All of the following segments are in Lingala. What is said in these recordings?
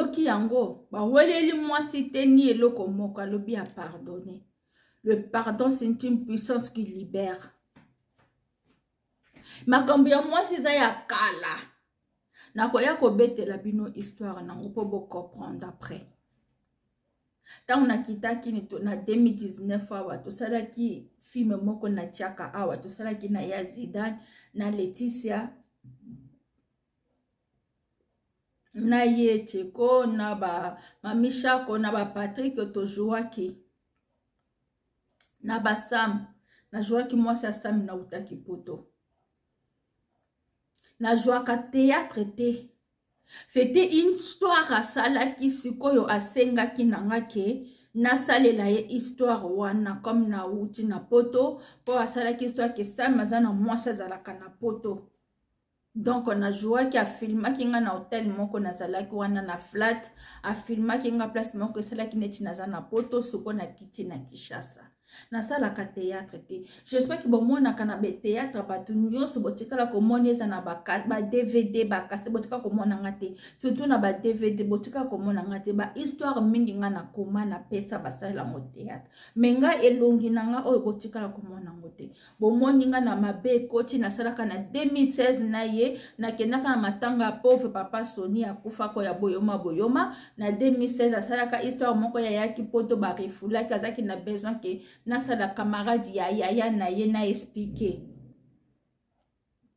Boyoki yango, baweleli mwasi te ni eloko moko, alobi a pardonner. Le pardon, c'est une puissance qui libère. Makambo ya mwasi eza ya kala. Nakoya kobetela bino histoire nango mpo bo comprendre après. Ntango nakitaki na 2019 awa, tosalaki film moko na tiaka awa, tosalaki na ya Zidane na Laetitia na ye Cheko na ba Mami Shako na ba Patrick, tozwaki na ba Sam, nazwaki mwasi ya Sam, nautaki poto. Nazwaka théâtre te, c'était une histoire asalaki. Sikoyo asengaki na nga ke nasalela ye histoire wana comme nauti na poto, mpo asalaki histoire ke Sam aza na mwasi azalaka na poto. Donc nazwaki, afilmaki nga na hotel moko nazalaki wana na flat, afilmaki nga place moko esalaki neti naza na poto. Soko nakiti na Kinshasa, nasalaka théâtre te. J'espère ke bomonaka na bathéâtre, bato nyonso botikala komona eza na ba DVD, bakase, botikala komona nga te, surtout na ba DVD botikala komona nga te. Bahistoire mingi nga nakoma, napesa basalela yango théâtre, mais nga elongi na nga oyo botikala komona yango te. Bomoni nga na mabe ekoti nasalaka na 2016 na ye, nakendaka na matanga ya pauvre papa Soni akufako ya boyoma boyoma na 2016. Asalaka histoire moko yayaki poto, barefulaki, azalaki na besoin ke nasala camarade ya yaya na ye na expliquer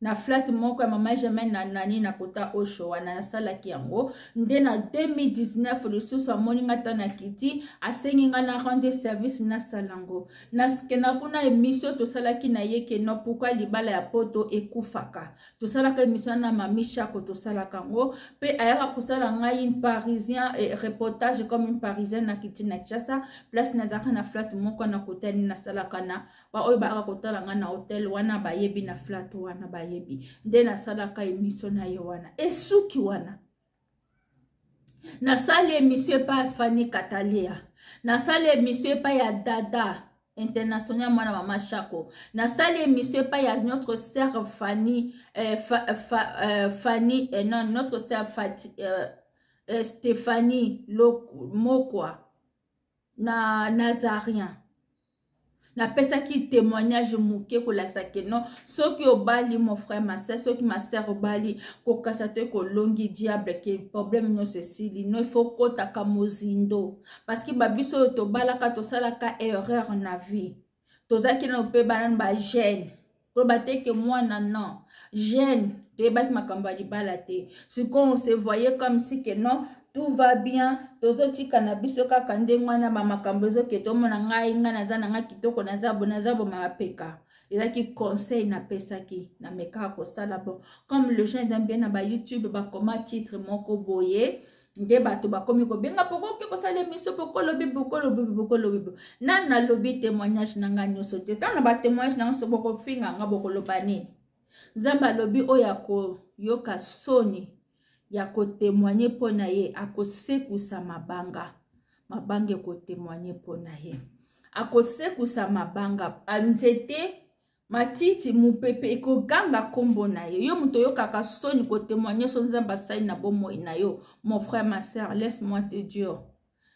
na flat moko ya mama Germaine na nani na kota osho wana, nasalaki yango nde na 2019. Lisusu amoni nga ta na kiti, asengi nga na rendre service, nasala yango. Nakenda kuna, émission tosalaki na ye ke non, pourquoi libala ya poto ekufaka. Tosalaka émission na mami Shako, tosalaka yango mpe ayaka kosala ngai une parisien eh, reportage comme une Parisienne. Na kiti na Kinshasa, place nazalaka na flat moko na kotani, nasalaka na baoyo bayaka kotala ngai na hotel wana, bayebi na flat wana, bayebi nde nasalaka émission na ye wana. Esuki wana. Nasali émission epai ya Fani Katalia, nasali émission epai ya Dada International, mwana mama Shako, nasali émission epai ya notre sœur Fani eh, fa, fa, eh, Fani eh, non, notre sœur Fati, eh, eh, Stéphanie Mokwa na Nazarien. Napesaki témoignage moke kolakisa ke non, soki obali, mon frère, ma sœur, soki ma sœur obali, kokasa te kolongi diable ke problème nyonso esili. No, il faut kotaka mozindo, parce que babiso oyo tobalaka, tosalaka erreur na vie. Tozalaki nano mpe banano bajeune, koloba te ke mwana, non, jeune, toyebaki makambo ya libala te. Sikoyo on se voyait comme si que non, tout va bien, tozotika na biso kaka ndenge wana, bamakambo ezoke, tomona ngai, ngai naza na ngai kitoko, naza bo, naza boma mapeka. Ezalaki conseil napesaki, namekaka kosala. Bon, comme le gens eza bien na bayoutube, bakoma titre moko boye nde bato bakomi kobenga poko oke kosala émission, poko olobi, poko olobi, poko olobi. Nani nalobi témoignage na ngai nyonso te. Ntango na batémoignage na nyonso, bokofinga nga, bokoloba nini? Nzambe alobi oyo akoyoka soni ya kotémoigne mpo na ye, akosekusa mabanga, mabanga ekotémoigne mpo na ye, akosekusa mabanga, nzete, matiti, mopepe ekoganga nkombo na ye. Yo moto oyokaka soni kotémoigne so Nzambe asali na bomoi na yo, mon frère, ma sœur, laisse moi te dire,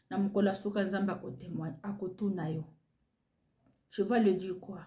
na mokolo ya suka Nzambe akotémoigne, akotuna yo, tu vas le dire quoi?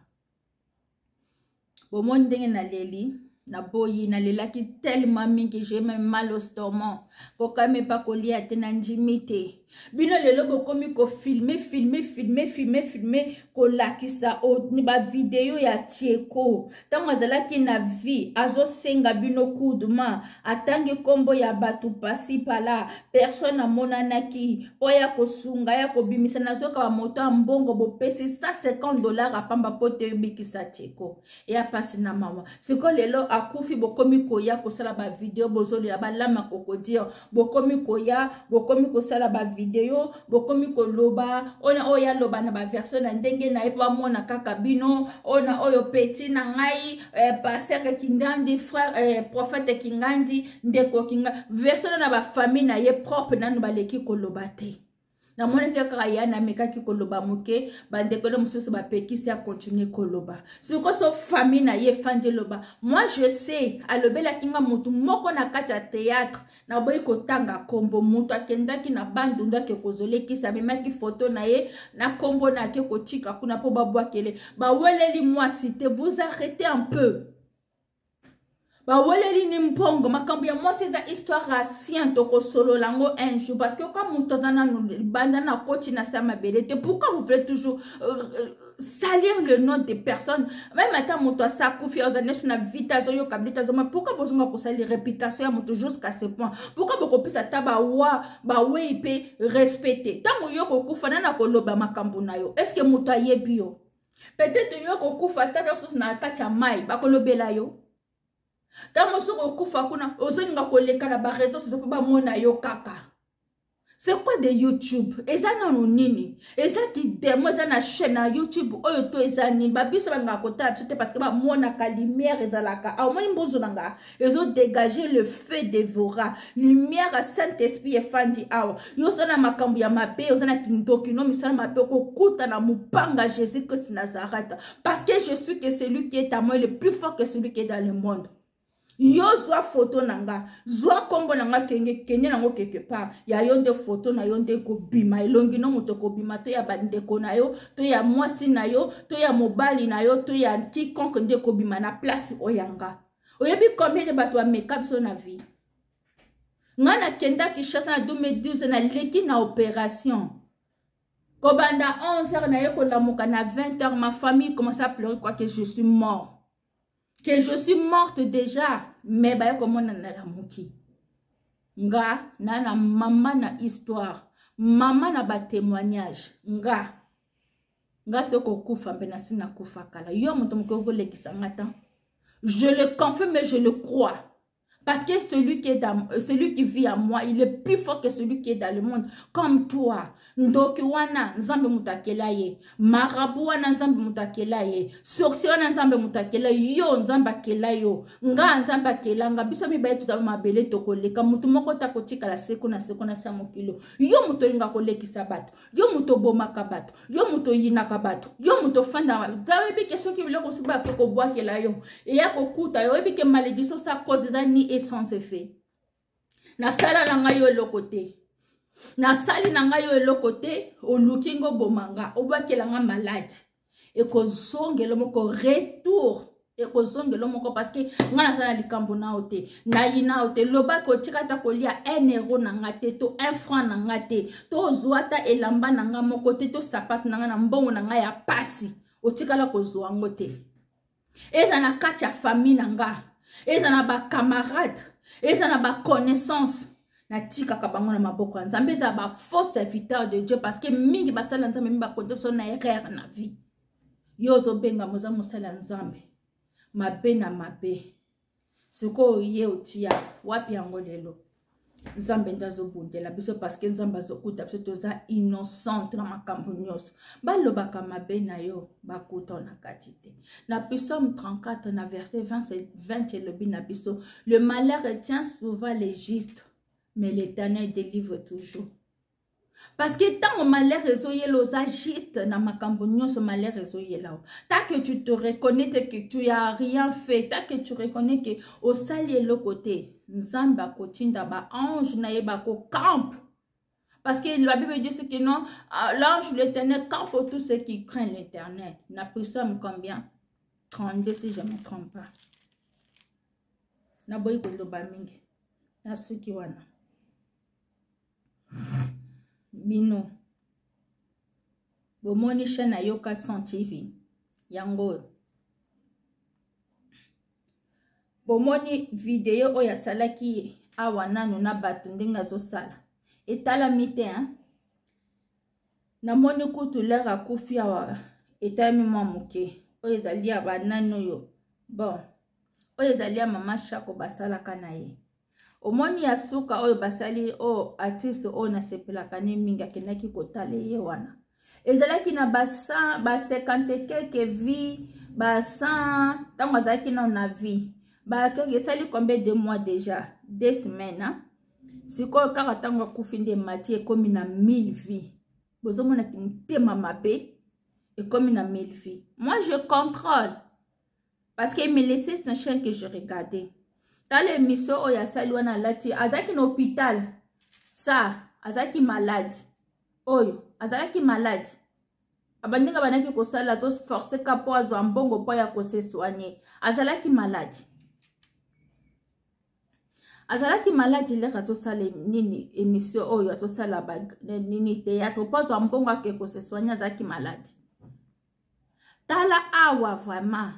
Bomoni ndenge naleli, naboyi, nalelaki tellement mingi, j'ai même mal au estomac, kokami epa kolia te, nandimi te. Bino lelo bokomi kofilme, filme, filme, filme, filme, kolakisa bavideo ya Tieko ntango azalaki na vie, azosenga bino kuduma, atangi nkombo ya bato pasi pala, personne amonanaki mpo ya kosunga, ya kobimisa. Nazoka bamoto ya mbongo bopesi 150 $ apamba mpo te ebikisa Tieko ya pasi na mawa. Sikoyo lelo akufi, bokomi koya kosala bavideo, bozolela balama kokodire, bokomi koya, bokomi kosala bavideo, bokomi koloba oyo na oyo, aloba na baversion na ndenge na ye mpo bamona kaka bino oyo na oyo. Petit na ngai eh, pasteur Kingandi, frère eh, prophète Kingandi, ndeko Kinga, version na bafamille na ye propre nanu baleki koloba te. Namonaki kaka ya namekaki koloba moke, bandeko no mosusu bapekisi ya continue koloba. Sikoyo so famille na ye efandi eloba. Moi je sais, alobelaki nga motu moko na kati ya théâtre, naboyi kotanga kombo. Moto akendaki na Bandundu, ake kozolekisa, amemaki foto na ye na kombo na, ake kotika kuna mpo babwakele. Baweleli mwasi te, vous arrêtez un peu. Baweleli ni mbongo. Makambo ya mwasi eza histoire ancien, tokosolola yango un jour, parce que kwa moto aza nanu libanda na koti na sa mabele te. Pourquoi vous voulez toujours salir le nom des personnes? Même ata moto asa akufi, aza neso na vita, azoyoka bilite, azoma. Pourquoi bozonga kosali réputation ya moto jusqu'à ce point? Pourquoi bokopesa ata bawa bawei mpe respecte? Ntango yo kokufa, nani akoloba makambo na yo? Est ce que moto ayebi yo? Peut-être yo kokufa tata mosusu na kati ya mai, bakolobela yo. Ntango mosusu kokufa kuna, ozolinga koleka na bareseau sociaux mpo bamona yo kaka. C'est quoi de YouTube? Eza nanu nini? Eza kidemo? Eza na chaîne na YouTube oyo to eza nini? Babiso balingaka kotala biso te parce que bamonaka lumière ezalaka. Omoni mbuzu na nga ezodégage le feu dévora, lumière ya Saint Esprit efandi awa. Yo oza na makambo ya mabe, oza na kindoki no misala mabe, okokuta na mopanga Jésus Christ Nazareth, parce que je suis que celui qui est à moi le plus fort que celui qui est dans le monde. Yo zwa foto na nga, zwa nkombo na nga, kenge kende nango quelque part. Ya yo nde foto na yo nde ekobima, elongi no moto ekobima, to ya bandeko na yo, to ya mwasi na yo, to ya mobali na yo, to ya quiconque nde ekobima na place oyo ya nga. Oyebi combien de bato bameka biso na vie? Nga nakenda Kinshasa na 2012, naleki na opération kobanda 11 heures, naye kolamuka na 20 heures. Ma famille commence à pleurer, quoi, que je suis mort, que je suis morte déjà. Mais baye komona nalamuki. Nga na mama na histoire, mama na batémoignage. Nga soki okufa mpe nasi nakufa kala. Yo moto mokoki kolekisa nga tan. Je le confirme et je le crois, parce que celui qui vit à moi, il est plus fort que celui qui est dans le monde. Comme toi, ndoki wana Nzambe moto akela ye, marabu wana Nzambe moto akela ye, sorcier wana Nzambe moto akela yo, Nzambe akela yo, nga Nzambe akela nga. Biso mibale toza mabele, tokoleka. Motu moko ta kotikala seko na seko na sa mokilo. Yo moto olinga kolekisa bato, yo moto obomaka bato, yo moto oyinaka bato, yo moto ofandaka. Oyebi ke soki biloko mosusu bake kobwakela yo, eya kokuta yo. Oyebi ke malédiction sa cause eza ni et sans effet. Nasala na ngai yo eloko te, nasali na ngai yo eloko te. Oluki ngo oboma nga, obwakela nga maladi, ekozongela moko retour, ekozongela moko, parce que ngai naza na likambo na yo te, nayina yo te. Lobaki otika ata kolia 1 euro na nga te, to 1 franc na nga te, to ozwa ata elamba na nga moko te, to sapato na nga na mbongo na ngai ya pasi, otikala kozwa yango te. Eza na kati ya famille na nga, eza na bacamarade, eza na baconnaissance, natikaka bango na maboko ya Nzambe. Eza bafaux serviteur de Dieu, parce que mingi basala Nzambe, mingi bakonte biso na erreur na vie. Yo ozobenga moza mosala ya Nzambe, mabe na mabe. Sikoyo ye otia wapi yango lelo? Nzambe nde azobundela biso, parce que Nzambe azokuta biso toza innocente na makambo nyonso. Balobaka mabe na yo, bakuta na kati te. Na Psaume 34 na verset 20, 20 elobi na biso: "Le malheur retient souvent les justes, mais l'Éternel délivre toujours." Parce que ntango malheur ezoyela, oza juste na makambo nyonso, malheur ezoyela o. Tant que tu te reconnais te que tu as rien fait, tant que tu reconnais que osali eloko te, Nzambe akotinda baange na ye, bakocampe, parce que la Bible dit ce que non, l'ange de l'Éternel campe tous ceux qui craignent l'Éternel. Na Psaume combien? 32 si je ne me trompe pas. Naboyi koloba mingi, nasuki wana. Bino bomoni chaîne ya Yoka 100 TV, yango oyo. Bomoni video oyo asalaki awa nanu na bato, ndenge azosala etalami te, hein? Namoni kutu lere akufi awa, etalami mwa moke. Oyo ezali ya banani oyo? Bon, oyo ezali ya mama Shako, basalaka na ye. Omoni ya suka oyo basali, oyo artiste oyo nasepelaka ne mingi akendaki kotala ye wana, ezalaki na ba 100, ba 50 quelque vues, ba 100 ntango azalaki nano na vie. Bakeke esali combien de mois déjà? 2 semaines, hein? Sikoyo kaka ntango akufi nde mati, ekomi na 1000 vues. Bozomona ki motema mabe ekomi na Melvie. Moi je contrôle parce que me laissait sa chaîne que je regardais. Tala émission oyo asali wana, alati, azalaki na hôpital, sa azalaki malade, oyo azalaki malade, abandinga bandaki kosala, azoforce ka mpo azwa mbongo mpo ya kose soigner. Azalaki malade, azalaki maladi. Lere azosala nini, émission oyo azosala nini, théâtre, mpo azwa mbongo ake kose soigner, azalaki maladi. Tala awa, vraiment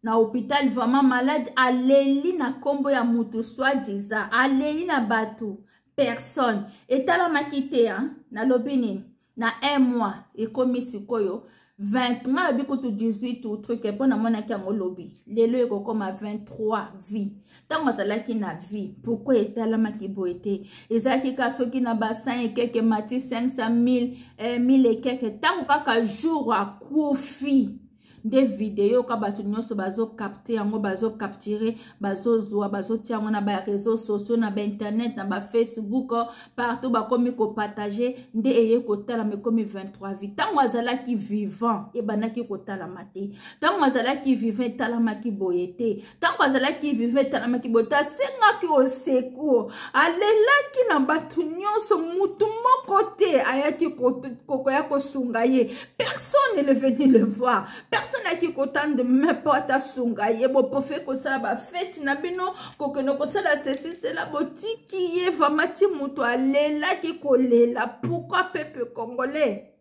na hôpital, vraiment malade, aleli na nkombo ya mutu soi-disant, aleli na bato, personne etalamaki te. Nalobi nini? Na un mois ekomi sikoyo 20, nga lobi kutu 18 ou truc, mpo namonaki yango lobi, lelo ekokoma 23 vie. Ntango azalaki na vie, pourquoi etalamaki boye te? Ezalaki kaka soki na ba 100 ekeke mati 500 1000, 1000 ekeke. Ntango kaka jour akufi nde video ka bato nyonso bazocapter yango, bazocapturer, bazozwa, bazotia yango na baréseaux sociaux, na bainternet, na bafacebook, partout, bakomi kopartager, nde eye kotalama, ekomi 23 vie. Ntango azalaki vivant, ebandaki kotalama te. Ntango azalaki vivant, etalamaki boye te. Ntango azalaki vivant, etalamaki boye te. Asengaki au secours, alelaki na bato nyonso, mutu moko te ayaki kokoya kosunga ye. Personne n'est venu le voir, personne ayaki kotendre main mpo ata asunga ye. Bopofe kosala bafeti na bino, kokende kosala ceci, cela, botiki ye vraiment ti moto alelaki kolela. Pourquoi, peuple congolais?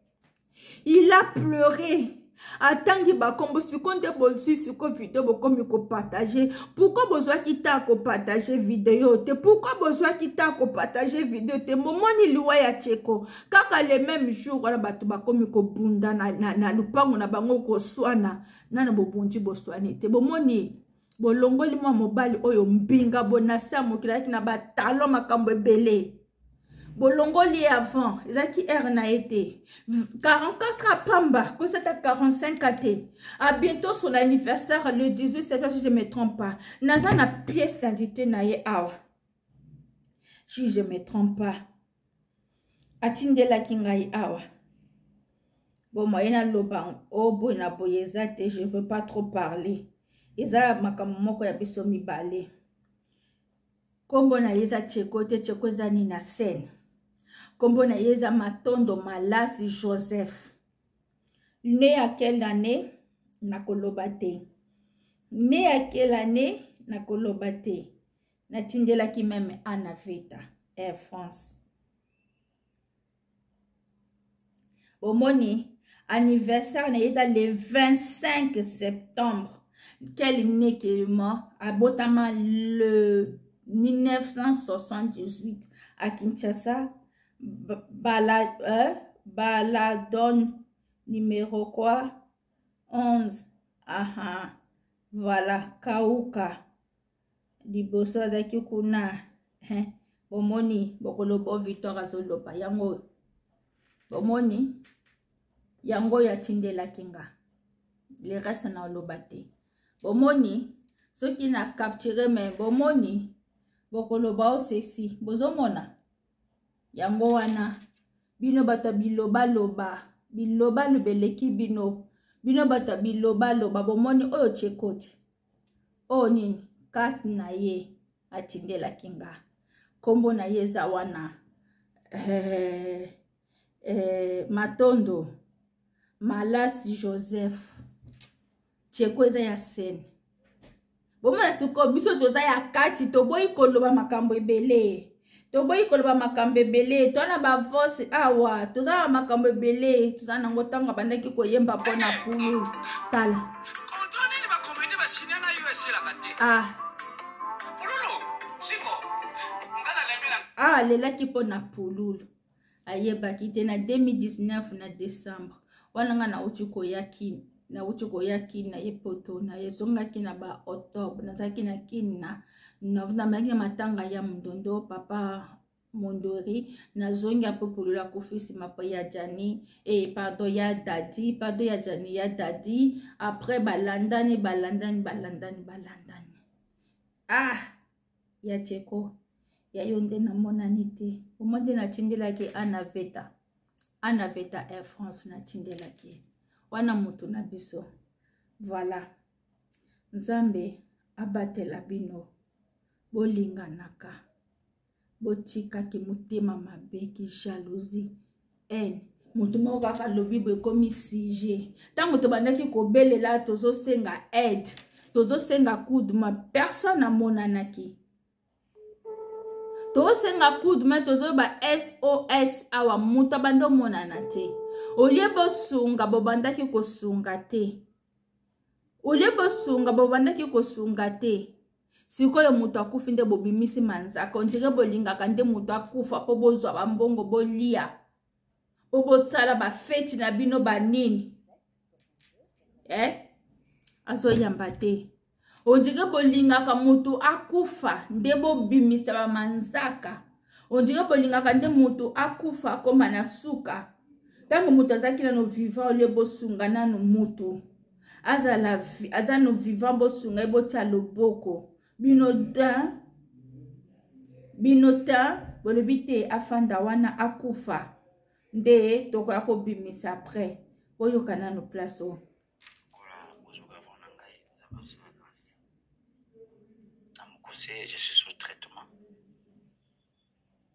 Il a pleuré, atangi bakombo. Siko nde bozwi siko video, bokomi kopartager. Pourquoi bozwaki ta kopartager video te? Pourquoi bozwaki ta kopartager video te? Momoni liwa ya Tsheko kaka le même jour wana, bato bakomi kobunda na lupango na bango, koswana nana, bobundi, boswani te. Bomoni bolongoli mwa mobali oyo mbinga bonasi ya mokili, azalaki na batalon, makambo ebele, bolongoli ye avant. Ezalaki heure na ye te. 44 apamba kosata 45 te. A bientôt son anniversaire, le 18 septembre, si je me trompe pas. Naza na pièce d'identité na ye awa, si je me trompe pas, atindelaki ngai awa. Bon, moye naloba o boye na boye eza te, je veux pas trop parler, eza makambo moko ya biso mibale. Nkombo na ye eza Tsheko te, Tsheko eza nini na scène. Nkombo na ye eza Matondo Malasi Joseph. Né ya quelle année, nakoloba te. Né ya quelle année, nakoloba te. Natindelaki même Ana Veta Air France. Bomoni anniversaire na ye eza le 25 septembre. Quel nekellement? Abotama le 1978 à Kinshasa, Bala, Baladon numéro quoi, 11. Aha, voilà, Kauka liboso azalaki kuna. Bomoni, bokoloba Victoire azoloba yango oyo. Bomoni yango oyo atindelaki nga, le reste na oloba te. Bomoni soki na capture me, bomoni bokoloba o ceci. Bozomona yango wana, bino bato ya bilobaloba, bilobaloba eleki bino, bino bato ya bilobaloba. Bomoni oyo Tshekoti oyo nini, carte na ye atindelaki nga, nkombo na ye eza wana, Matondo Malasi Joseph. Tsheko eza ya scène. Bomona sikoyo, biso toza ya kati, toboyi koloba makambo ebele, toboyi koloba makambo ebele. Toza na bavose awa, toza na makambo ebele, toza nango. Ntango abandaki koyemba mpo na pulu, tala. Ah, ah, alelaki mpo na pululu, ayebaki te. Na 2019 na décembre wana, nga nauti koya Kini, nauti koya Kini na ye poto, na ezongaki na ba octobre. Nazalaki na Kini na namalaki na matanga ya Mondondo, papa Mondori. Nazongi apo pululu akufi, nsima po ya Jani, pardon, ya Dadi, pardon, ya Jani, ya Dadi. Après balandani, balandani, balandani, balandani. Ah, ya Tsheko, ya yo nde namonani te. Omo nde natindelaki Ana Veta. Ana Veta Air France natindelaki ye wana moto na biso. Voilà, Nzambe abatela bino, bolinganaka, botikaki motema mabe, ki jalousie, haine. Moto moko kaka alobi boye ekomi sujet. Ntango tobandaki kobelela, tozosenga aide, tozosenga coup de main, personne amonanaki. Tosenga coup de main, tozoyeba SOS awa, moto abandi omonana te. Olie bosunga, bobandaki kosunga te. Olie bosunga, bobandaki kosunga te. Sikoyo moto akufi nde bobimisi manzaka. Ondire bolingaka nde moto akufa mpo bozwa bambongo bolia, mpo bosala bafeti na bino banini. Azoyamba te. Ondire bolingaka moto akufa nde bobimisa bamanzaka. Ondire bolingaka nde moto akufa akoma na suka. Ntango moto azalaki nano vivant, olie bosunga nano moto azala aza no vivant, bosunga ye, botia loboko. Bino ta, bino ta bolobi te afanda wana akufa nde tokoya kobimisa après. Boyoka nano place oyo. Je suis sous traitement.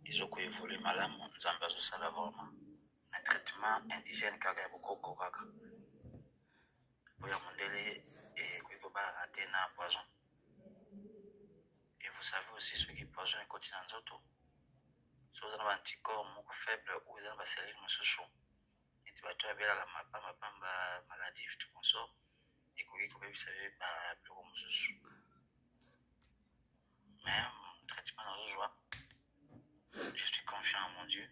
Ezoko évolue malamu, Nzambe azosala vraiment. Na traitement indigène kaka ya bokoko kaka, po ya mondele ekoki kobalana te na poison. Et vous savez aussi, soki poison ekoti na nzoto, so oza na baanticorps moko faible ou eza na bacellule mosusu, neti bato oyo abelaka mapambapamba, maladie tout consort, ekoki kobebisa pe babiloko mosusu. Mais traitement nazozwa, je suis confiant en mon Dieu,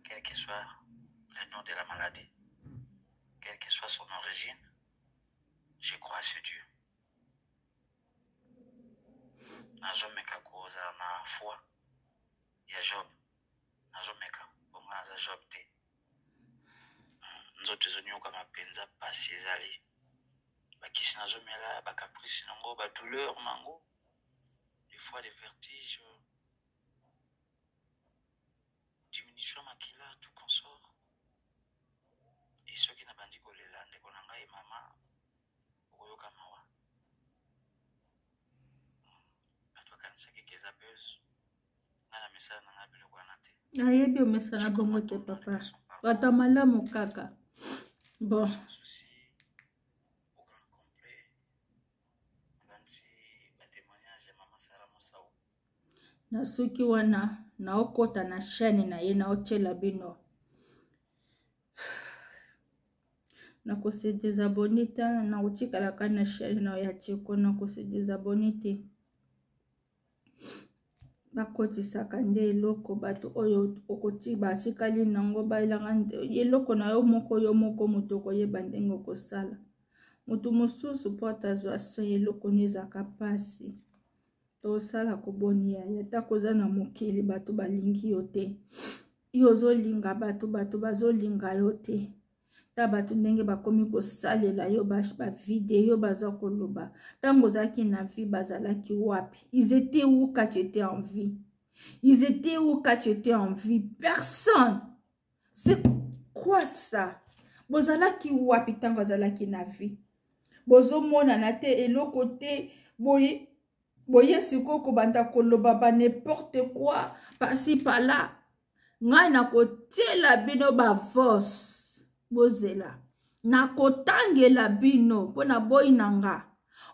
quel que soit le nom de la maladie, quelle que soit son origine, je crois à ce Dieu. Nazomeka kozala na foi ya Job, nazomeka bongo, naza Job te. Nzoto ezonyokama mpenza, mpasi ezali, bakisi nazomela, bacaprice nango, badouleur nango, des fois des vertiges, diminution makila, tout consort. E soki nabandi kolela, ndeko na ngai mama, okoyoka mawa. Bato bakanisaki ke eza buzz. Ngai na mesala na ngai biloko wana te. Nayebi omesana bongo te, papa, ata malamu kaka bon. Souci au grand complet, nakanisi batémoignage ya mama Sara Mosau. Na soki wana naokɔta na chaîne na ye, naotiela bino, nakose désabonner te, nakotikalaka na chaîne na ya Tieko, nakose désabonner te. Bakotisaka nde eloko bato oyo okoti batikali nango, bayelaka eloko na yo moko, yo moko moto okoyeba ndenge okosala. Moto mosusu mpo atazwa so eloko no ezalaka mpasi. Tosala koboni yaya, atako oza na mokili, bato balingi yo te, yo ozolinga bato, bato bazolinga yo te. Ta bato ndenge bakomi kosalela yo bavideo, baza koloba ntango ozalaki na vie bazalaki wapi? Ils étaient où quand tu étais en vie? Ils étaient où quand tu étais en vie? Personne. C'est quoi ça? Bozalaki wapi ntango azalaki na vie? Bozomonana te, eloko te. Boye boye sikoyo kobanda koloba ba n'importe quoi, pasi pala. Ngai nakotiela bino bavose, bozela, nakotangela bino mpo na boyi na nga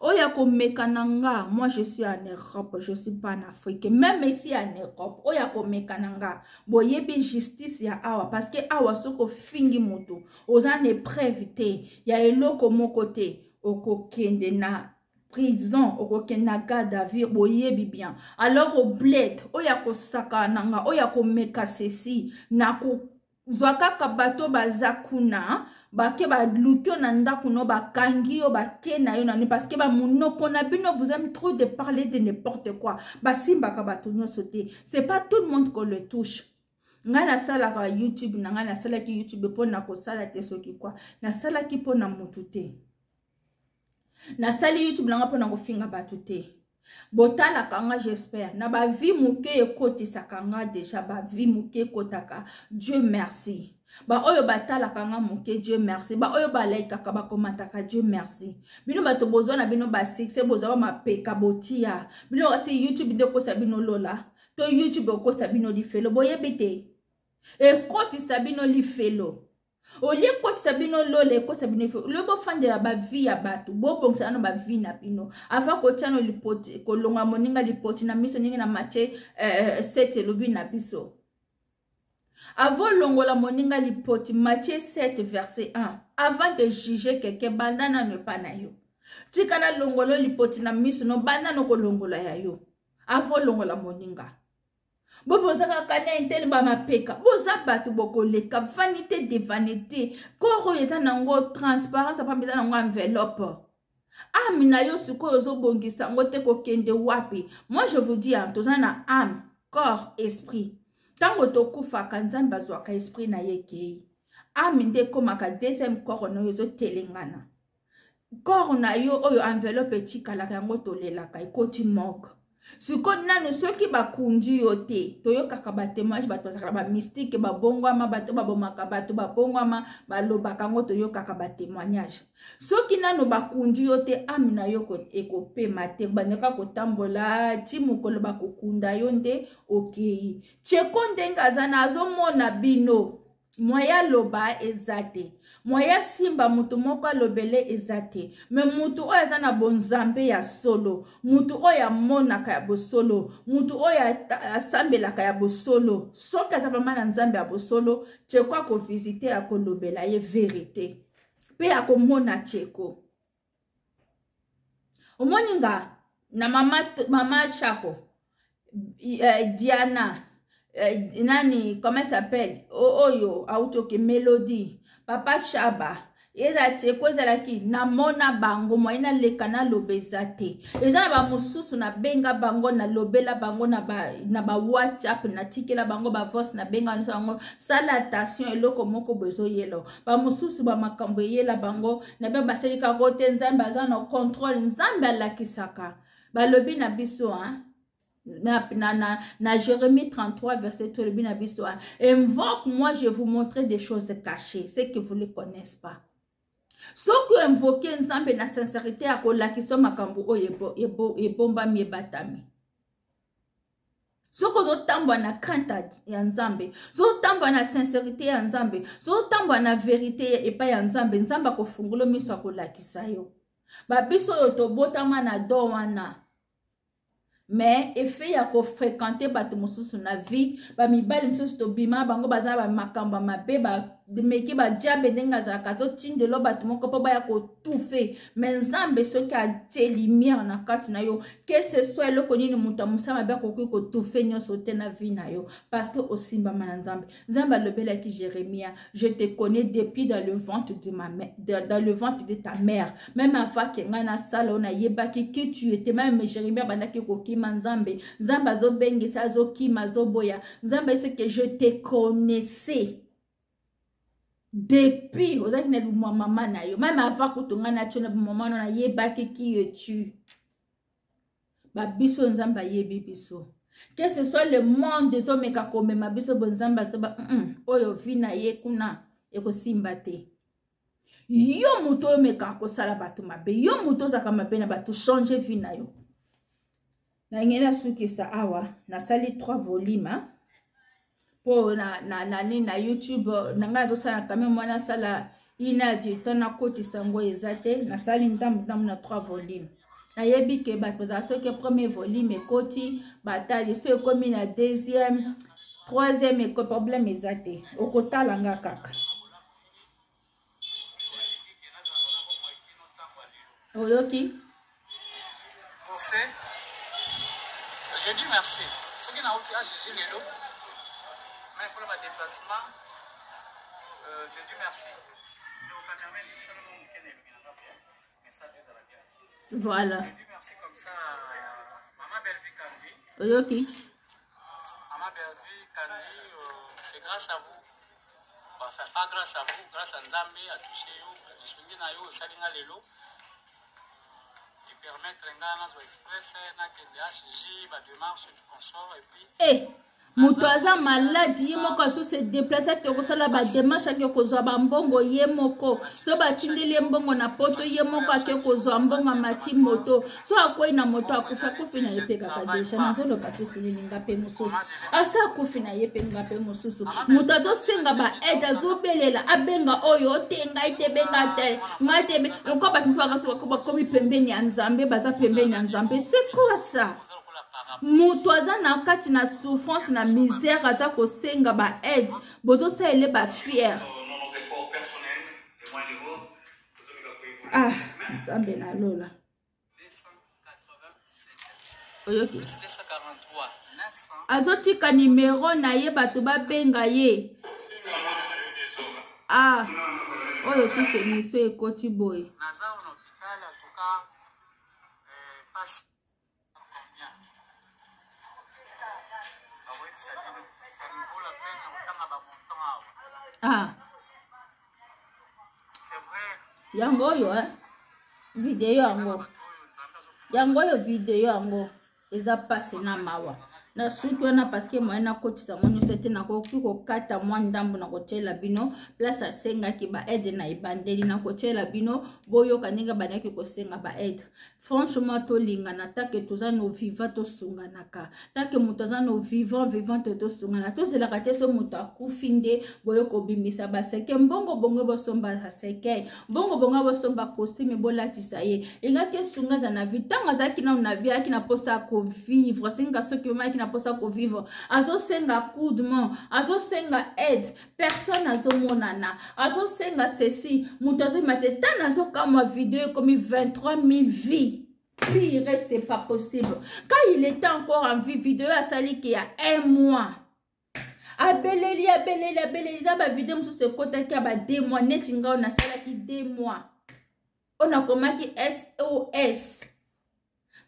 oyo akomeka na nga. Moi, je suis en Europe, je suis pas en Afrique. Même ici en Europe, oyo akomeka na nga, boyebi justice ya awa, parce que awa soki ofingi moto, oza na épreuve te ya eloko moko te, okokende na prison, okokende na garde à vue, boyebi bien. Alors au bled, oyo akosaka na nga, oyo akomeka ceci, nakozwa kaka bato baza kuna, bake baluki yo na ndako no, bakangi yo, bake na yo nani, parce que bamonoko na bino, vous aimez trop de parler de n'importe quoi. Basimbaka bato nyonso te, c'est pas tout le monde qu'on le touche. Ngai nasalaka YouTube na ngai, nasalaki YouTube mpo na kosala te soki kwa nasalaki mpo na motu te. Nasali YouTube na ngai mpo na kofinga bato te. Botalaka nga, j'espère na bavie moke ekotisaka nga deja, bavie moke ekotaka. Dieu merci, baoyo batalaka nga moke, Dieu merci. Baoyo balaikaka, bakomataka, Dieu merci. Bino bato bozwa na bino basuccès, bozwa bamapeka, botia bino kasi YouTube nde ekosa bino lola to YouTube ekosa bino lifelo. Boyebi te ekotisa bino lifelo olie ekotisa bino lola, ekotisa bino lifelo. Olie bofandela bavie ya bato, bobongisa nano bavie na bino avant kotia no lipoti, kolonga moninga lipoti na miso ndenge na Matie 7 elobi na biso. Avant longola moninga lipoti, Matthieu 7 verset 1, avant de juger quelqu'un, banda nano epa na yo. Tika nalongola lipoti na miso no, banda no kolongola ya yo avant longola moninga. Bo boza kaka na intele bamapeka, boza bato bokoleka. Vanité de vanité, koro oyo eza nango transparence apamba, eza nango enveloppe. Ame na yo sikoyo ozobongisa yango te, kokende wapi? Moi je vous dis, toza na âme, corps, esprit. Ntango tokufaka, Nzambe azwaka esprit na ye, ekei. Âme nde ekomaka deuxième corps na yo, ezotelengana corps na yo oyo enveloppe etikalaka, yango tolelaka, ekoti morgue. Sikoyo nanu soki bakundi yo te, toyokaka batémoignage, bato bazalaka na bamystike, babongwama, bato babomaka bato babongwama, balobaka yango, toyokaka batémoignage. Soki nanu bakundi yo te, âme na yo ekopema te, bandeka kotambola ti mokolo bakokunda yo nde okei. Cheko ndenge aza na azomona bino, moya aloba eza te, moya simba moto moko alobele eza te. Me motu oyo aza na bonzambe ya solo, motu oyo amonaka ya bosolo, motu oyo asambelaka ya bosolo, soki aza vraiment na Nzambe ya bosolo, Cheko akovisite, akolobela ye verité mpe akomona Cheko. Omoni nga na mama, mama Shako, Diana, nani, comment s'appelle oyo auti oke, Mélodie, papa Shaba, eza Cheko ezalaki namona bango moye naleka naloba eza te. Eza na bamosusu nabenga bango, nalobela bango na ba, na ba WhatsApp, natikela bango bavoice, nabenga nyonso bango: sala attention, eloko moko boye ezoyela. Bamosusu bamakambo eyela bango na be basali kaka te. Nzambe aza na contrôle, Nzambe alakisaka. Balobi na biso, hein? Na Jérémie 33 verset 3, elobi na biso, hein? Invoque moi, je vous montrer des choses cachées, ce que vous ne connaissez pas. Soki oinvoke Nzambe na sincérité, akolakisa makambo oyo ebombami, ebatami. Soki ozotambola na crainte ya Nzambe, soki ozotambola na sincérité ya Nzambe, soki ozotambola na vérité epai ya Nzambe, Nzambe akofungola miso, akolakisa yo. Babiso oyo tobotama na don wana, mais effet ya kofréquente bato mosusu na vie, bamibali mosusu tobima bango, baza na bamakambo ya mabe, bameki badiabe ndenge azalaka, azotindelo bato moko mpo baya kotufe. Mais Nzambe soki atie lumière na kati na yo, que ce soit eloko nini, moto ya mosala mabe akoki kotufe nyonso te na vie na yo, parce que osimbama na Nzambe. Nzambe alobelaki Jérémia: je te connais depuis dans le ventre de ta mère, même avant ke ngai nasala oyo, nayebaki qui tu étais. Même Jérémia abandaki kokima Nzambe, Nzambe azobengisa, azokima, azoboya. Nzambe ese que je te connaissais depuis ozalaki na libumu ya mama na yo, même avant kutu ngai natio na mama no, nayebaki qui es-tu. Babiso Nzambe ayebi biso, que ce soit le monde ezomeka komema biso bo, Nzambe azoba oyo vie na ye kuna ekosimba te. Yo moto oyo omekaka kosala bato mabe, yo moto ozalaka mabe na bato, change vie na yo. Nalingi nasukisa awa. Nasali 3 volume mpo na na YouTube na ngai nazosala quand même mwana asala ina du temps, nakotisa yango eza te. Nasali ndambu ndambu na 3 volume. Nayebi ke bato bazala, soki premier volume ekoti, batali, so ekomi na deuxième, troisième eko, problème eza te, okotala nga kaka. Oyoki? Procès, je dis merci. Soki nauti HG lelo, mais mpona badéplacement, je dis merci. Voilà. Je dis merci comme ça, Maman Bellevue Kandi. Oyoki? Maman Bellevue Kandi, c'est grâce à vous, enfin pas grâce à vous, grâce à Nzambe atouché yo, lisungi na yo osali nga lelo. permettre nga nazwa express nakende hj ba démarche tout consort et puis eh moto aza maladi ye moko azo se deplace ake kosala bademarche ake kozwa bambongo ye moko so batindeli ye mbongo na poto ye moko ake kozwa mbongo amati moto so akwei na moto akufi akufi na ye mpe kaka deja nazoloba susu nini nga mpe mosusu asa akufi na ye mpe nga mpe mosusu moto azosenga baaide azobelela abenga oyo te ngai te benga te ngai te lokola bato mosusu bakomi pembeni ya nzambe baza pembeni ya nzambe c'est quoi ça moto aza na kati na souffrance na misère aza kosenga ba aide bozosalele ba fiere ah nzambe na lola oyoki azotika nimero na ye bato babenga ye ah oyo susu emission ekoti boye ah yango oyo eh? video yango yango oyo video yango eza mpasi na mawa na suki wana parceke moye nakotisa yango nyonso te nakoki kokata mwa ndambo na kotyela bino place asengaki baaide na ebandeli nakotyela bino boyoka ndenge bandaki kosenga baaide Franchement tolingana take toza no vivant tosunganaka take moto aza no vivant vivante tosungana tozelaka te so moto akufi nde boye kobimisa baseke mbongo bongo bosomba baseke mbongo bongo bosomba costume bolatisa ye elingaki esunga aza na vie ntango azalaki nano na vie ayaki na mposa ya kovivre asenga soki ayaki na mposa ya kovivre azosenga coudement azosenga aide personne azomonana azosenga ceci moto azobima te ntango azokamwa video ekomi 23 000 vie pire c'est pas possible quand il était encore en vie video asaliki ya un mois abeleli abeleli abeleli eza bavideo mosusu ekotaki ya ba deux mois neti ngai oyo nasalaki deux mois oyo nakomaki sos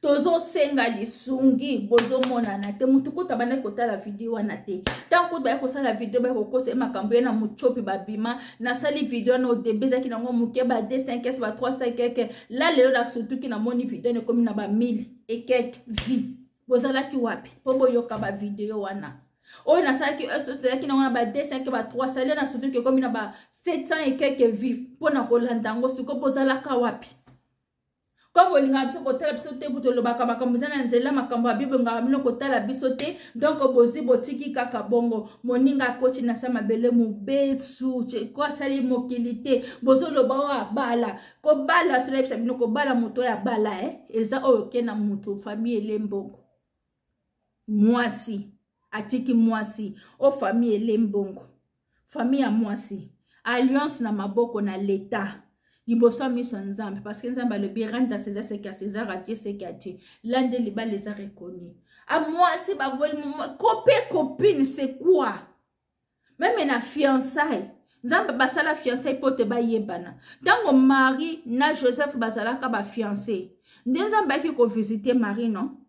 tozosenga lisungi bozomonana te motu kutu abandaki kotala video wana te ntango kutu baye kosala video baye kokosa ye makambo ye na mutiopi babima nasali video wana odebe ezalaki nango moke ba 2 5 ba 3 keke la lelo na sutuki namoni video wana ekomi na ba 1000 ekeke vie bozalaki wapi mpo boyoka bavideo wana oyo nasalaki ezalaki nango na ba 200 ke ba 300 lia na sutuki ekomi na ba 700 ekeke vie mpo na kolanda yango sikoyo bozalaka wapi comme bolingaka biso kotala biso te tolobaka makambo eza na nzela makambo ya bible ngaka bino kotala biso te donk bozwi botiki kaka bongo moninga akoti na sa mabele mobesu ko asali mokili te bozoloba oyo abala kobala so nayebisa bino kobala moto oyo abala e eza oyo oke na moto famille ele mbongo mwasi atiki mwasi o famille ele mbongo famille ya mwasi alliance na maboko na leta liboso ya miso ya nzambe parce que nzambe alobi rendre à césar ce qui à césar à dieu ce qui à dieu la nde libala eza reconnu a mwasi bagweli cope copine c'est quoi meme na fiançailles nzambe basala fiançailles mpo te bayebana ntango marie na joseph bazalaka bafiance nde nzambe ayaki kovisite marie non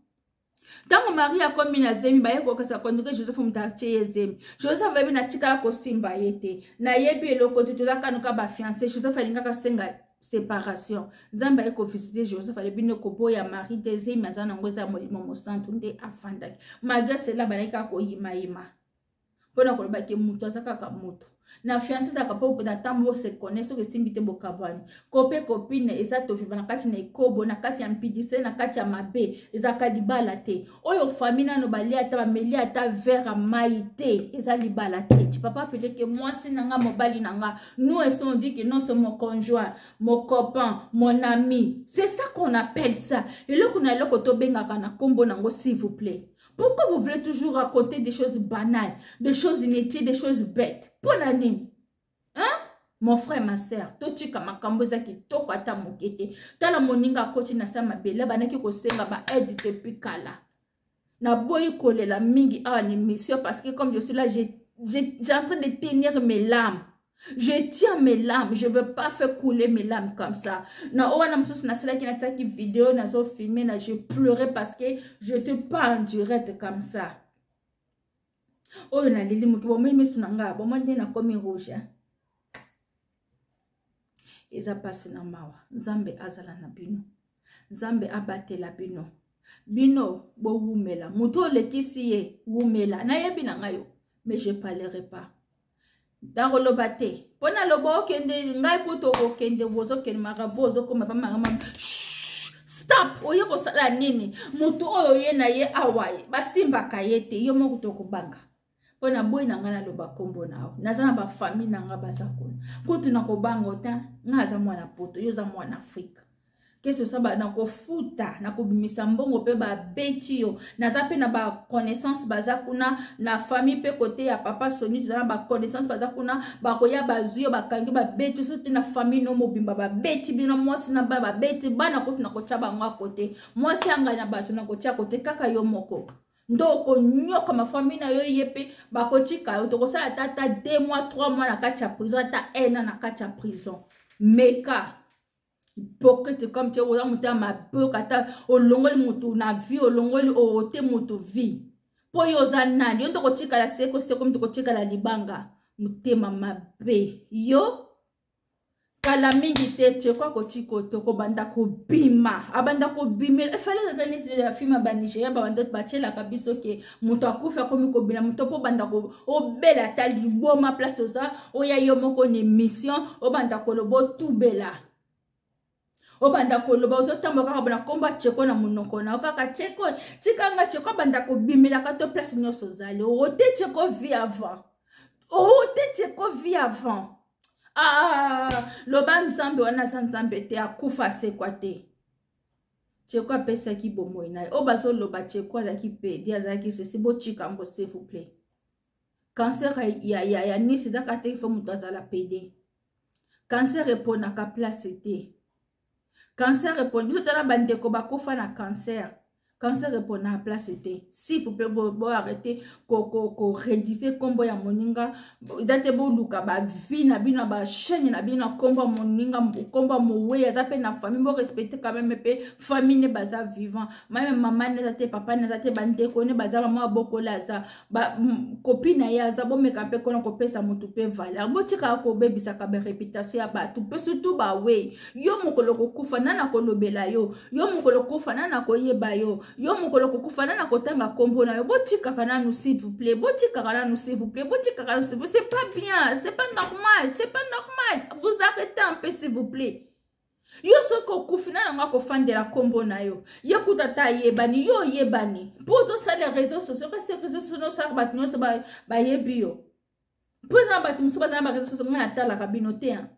ntango marie akomi na zemi baye kokasa konduke joseph moto atie ye zemi joseph ayebi natikala kosimba ye te nayebi eloko te toza kanuka bafiance joseph alingaka senga séparation nzambe aye kovisite joseph alobi nde koboya marie te zemi aza nango eza molimo mosantu nde afandaki malgré cela balaki kaka koyimayima mpo na koloba ke moto aza kaka moto na fiance ezalaka mpo na ntango bose connaît soki esimbi te bokabwani kope copine eza toviva na kati na ekobo na kati ya mpidise na kati ya mabe ezalaka libala te oyo famille nano balia ata bameli ata verre ya mai te eza libala te ti papa apeleke mwasi na nga mobali na nga nous et on dit que non c'est mon conjoint mon copain mon ami c'est ça qu'on appelle ça eloko na eloko tobengaka na nkombo nango s'il vous plaît Pourquoi vous voulez toujours raconter des choses banales, des choses inutiles, des choses bêtes Pour la nini Hein Mon frère, ma sœur, totika makambo eza kitoko ata moke te. Tala moninga akoti na sa mabele banaki kosenga ba aide depuis kala. Naboyi kolela mingi awa na émission parce que comme je suis là, j'ai en train de tenir mes larmes. Je tiens mes larmes, je veux pas faire couler mes larmes comme ça. Na owana mosusu nasalaki nasalaki video nazo filmer na je pleurais parce que je te pas en direct comme ça. Oyo naleli moke bomoi misu na nga bomoi nde nakomi rouge. Hein? Eza pasi na mawa. Nzambe azala na bino. Nzambe abatela bino. Bino bowumela. Moto olekisi ye wumela. Nayebi na ngai yo, mais je parlerai pas. Nakoloba te. Mpo naloba okende ngai kutu okokende bozokende makambo ozokoma pa makambo. Stop! Oye kosala nini? Moto oyo ye na ye awa basimbaka ye te, yo moko tokobanga. Mpo na boyi na ngai naloba nkombo na yo. Naza na bafamille na ngai baza kuna. Kutu nakobanga ota, ngai aza mwana poto, yo oza mwana Afrika. Kese osaba nakofuta, nakobimisa mbongo mpe babeti yo. Naza mpe na ba connaissance baza kuna, na famille mpe kote ya papa Soni, toza na ba connaissance baza kuna, bakoya bazwi yo bakangi babeti so te na famille no mobimba babeti bino mwasi na bana babeti bana kutu nakotia bango akote. Mwasi ya ngai na bato nakotia kote kaka yo moko. Ndo okonyokama famille na yo ye mpe bakotika yo, tokosala ata ata 2 mois 3 mois na kati ya prison, ata 1 an na kati ya prison. Meka hypocrite comme tu oza moto ya mabe, ata olongoli moto na vie, olongoli ote moto vie. Po yo oza nani? Yo nde okotikala seko seko, moto okotikala libanga. Motema mabe yo kala mingi te Tcheko akotika oto kobanda kobima, abanda kobimela efale ata neti ya film ya banigeria babanda batielaka biso ke moto akufi akomi kobina moto mpo obanda obela ata liboma place oza oya yo moko na émission obanda koloba otubela obanda koloba ozotambola kaka bona kombo ya Tcheko na monoko na yo kaka Tcheko tikanga Tcheko abanda kobimelaka to place nyonso ozali ote Tcheko vie avant ote Tcheko vie avant. Ah, loba nzambe wana aza nzambe te, akufa asekwa te. Tcheko apesaki bomoi na ye. Oyo bazoloba Tcheko azalaki pede, azalaki sesi, botika yango s'il vous plaît. Cancer ya Nice ezaka te, ifo moto azala pede. Cancer eponaka place te. Cancer epona biso tala bandeko bakufa na cancer. Cancer epona place te. S'il vous plaît, bo arrêter ko rédiger kombo ya moninga. Eza te boluka ba vie na bino, ba chaîne na bino na kombo ya moninga, kombo ya mowe, aza pe na famille, bo respecter quand même pe famille ne baza vivant. Même maman ne za te, papa ne za te, bandeko ne baza, maman bokola aza, ba copine na ye aza, bomeka mpe kona kopesa motu mpe valeur. Botikaka kobebisaka ba réputation ya bato, mpe surtout ba we. Yo mokolo kokufa nana kolobela yo, yo mokolo kokufa nana koyeba yo, yo mokolo kokufa nana kotanga kombo na yo. Botikaka nanu s'il vous plaît, botikaka nanu s'il vous plaît, botikaka nanu s'il vous plaît. C'est pas bien, c'est pas normal, c'est pas normal. Vous arrêtez un peu s'il vous plaît. Yo soki okufi nana nga kofandela kombo na yo, ye kuta ta ayebani, yo oyebani mpo ozosala réseaux sociaux, kasi réseaux sociaux nosala bato nyonso bayebi yo. Mpo eza na bato mosusu baza na ba réseaux sociaux, nga natalaka bino te, hein.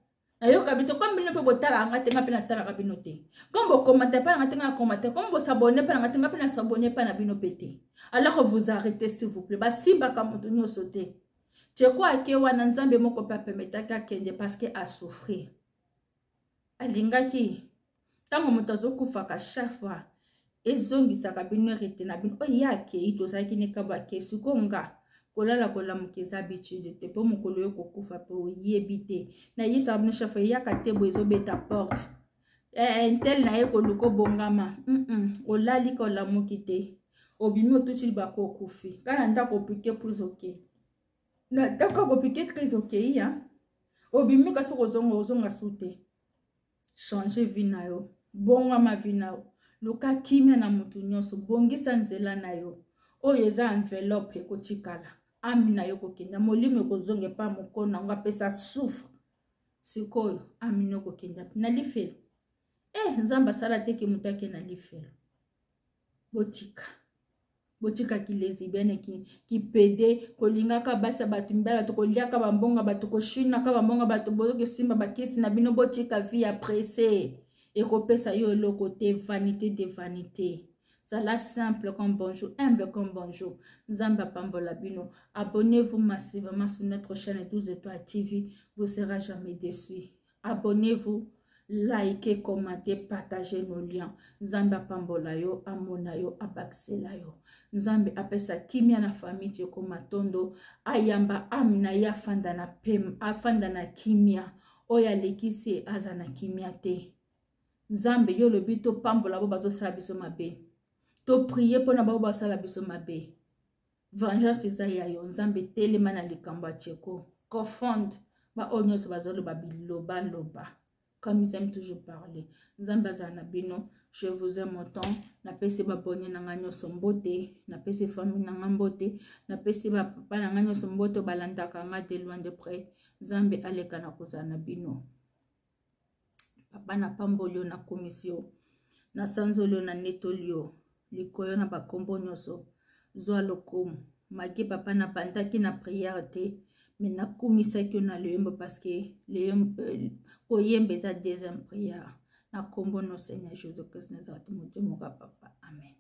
Nayoka bino comme bino mpe botalaka nga te, nga mpe natalaka bino te. Comme bokomata mpe na nga te, nga nakomata. Comme bosabone mpe na nga te, nga mpe nasabone mpe na bino mpe te. Alors vous arrêtez s'il vous plaît, basimbaka moto nyonso te. Tcheko ake wana nzambe moko mpe apemetaki akende parce que asouffrir. Alingaki ntango moto azokufaka chaque fois ezongisaka bino hérité na bino. Oyo ye akei tozalaki ne kabo akei sikoyo nga kolala kolamuka eza habitude te mpo mokolo yo kokufa mpe oyebi te. Nayebisaka bino chaque fois eyaka te boye ezobeta porte. Ntel na ye koluka obongama. Olali ka olamuki te. Obimi otuti libako okufi. Kaka na ndako opike prise okei. Na ndako akopike crise okei ya. Obimi kasi okozonga, ozonga su te. Changer vie na yo. Bongama vie na yo. Luka kimia na mutu nyonso, bongisa nzela na yo. Oyo eza enveloppe ekotikala. Ami na yo kokenda, molimo ekozonga epa mokolo na yango apesa souffre. Sikoyo ami na yo kokenda na lifelo. Nzambe asala te ke moto ake na lifelo. Botika. Botika ki lesbienne ki pede, kolingaka basi ya bato mibali, bato koliaka bambonga, bato koshinaka bambonga, bato bozokesimba bakisi na bino. Botika vie ya pressé ekopesa yo eloko te, vanité de vanité. Zala simple comme bonjour, humble comme bonjour. Nzambe apambola bino. Abonnez-vous massivement sur notre chaîne 12 étoiles TV, vous serez jamais déçus. Abonnez-vous, likez, commentez, partagez nos liens. Nzambe apambola yo, amona yo, abakisela yo. Nzambe apesa kimia na famille Tcheko Matondo, ayamba ame na ye afanda na pem, afanda na kimia. Oyo alekisi aza na kimia te. Nzambe yo lobi to pambola bo bazosala biso mabe. To prier pona bao basala biso mabe. Vengeance eza ya yo. Nzambe telema na likambo ya Tcheko. Confondre ba oyo nyonso bazoloba biloba loba. Comme ils aiment toujours parler. Nzambe azala na bino. Je vous aime autant. Napesi babone na ngai nyonso mbote. Napesi famille na ngai mbote. Napesi bapapa na ngai nyonso mbote balandaka ngai de loin de près. Nzambe aleka na kozala na bino. Papa napamboli yo, nakumisi yo. Nasanzoli yo, nanetoli yo. Likolo na bakombo nyonso. Zwa lokumu. Maki papa nabandaki na prière te mais nakumisaki yo na loyembo parce que euh, koyemba eza deuxième prière na kombo no Seigneur Jésus Christ Nazareth moto moka papa amen.